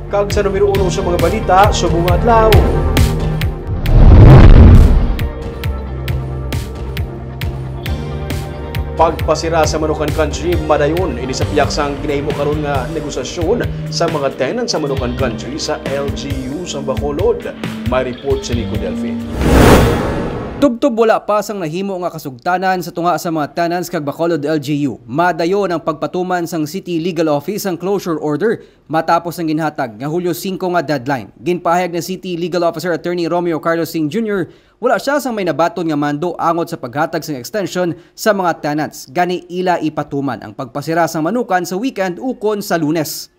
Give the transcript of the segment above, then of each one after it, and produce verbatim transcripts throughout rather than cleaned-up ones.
Kag sa numero uno sa mga balita subong nga adlaw. Pagpasira sa Manukan Country madayon, ini sa pihak sang ginahimo karon nga negosasyon sa mga tenant sa Manukan Country sa L G U sa Bacolod. May report si Nico Delfin. Tubtob wala pa sang nahimo nga kasugtanan sa tunga sa mga tenants kag Bacolod L G U, madayon ang pagpatuman sang City Legal Office ang closure order matapos ang ginhatag nga Hulyo singko nga deadline. Ginpahayag ni City Legal Officer Attorney Romeo Carlos Singh Junior, wala siya sang may nabaton nga mando angot sa paghatag sang extension sa mga tenants, gani ila ipatuman ang pagpasira sang Manukan sa weekend ukon sa Lunes.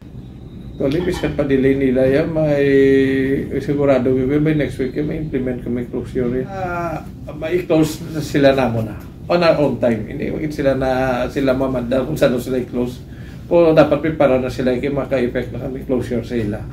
Actually, biskan pa-delay nila yan, may sigurado kami by next week may implement kami closure. Uh, may close na sila namo na on our own time. Hindi magit sila na sila mamanda kung saan sila i-close. Pero dapat prepara na sila kay maka-effect na kami closure sa ila.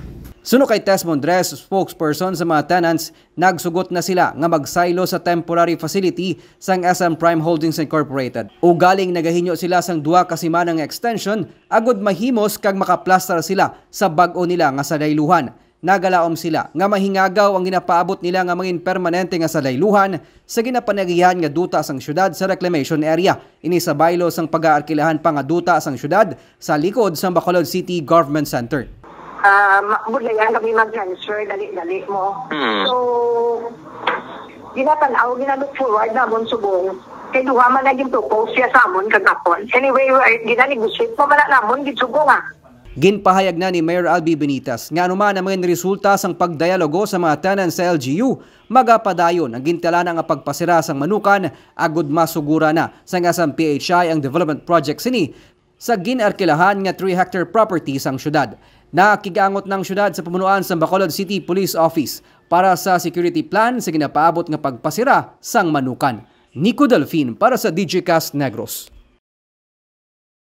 Suno kay Tess Mondres, spokesperson sa mga tenants, nagsugot na sila nga magsaylo sa temporary facility sang S M Prime Holdings Incorporated. Ugaling nagahinyo sila sang duha ka semana nga extension agud mahimos kag makaplastar sila sa bag-o nila nga sadayluhan. Nagalaom sila nga mahingagaw ang ginapaabot nila nga mangin permanente nga sadayluhan sa ginapanagihan nga duta sang syudad sa reclamation area. Ini sa baylo sang pag-aarkilahan pa nga duta sang syudad sa likod sang Bacolod City Government Center. Ah, ma- budlayan kami mag-transfer, dali-dali mo. So, ginatan-aw, ginalook forward namon subong. Kay duha man na yung propose siya sa amon kagapon. Anyway, ay, ginanegotiate pa man na namon, gid subong ah. Ginpahayag na ni Mayor Albi Benitez nga anuman ang mga resulta sang pagdialogo sa mga tenants sa L G U, magapadayon ang gintalana nga pagpasira sang Manukan agud masugura na sang S M P H I ang development project sini sa gin-arkilahan nga three hectare property sang syudad. Nakigangot na ang syudad sa pamunuan sa Bacolod City Police Office para sa security plan sa ginapaabot nga pagpasira sang Manukan. Nico Delfin para sa Digicast Negros.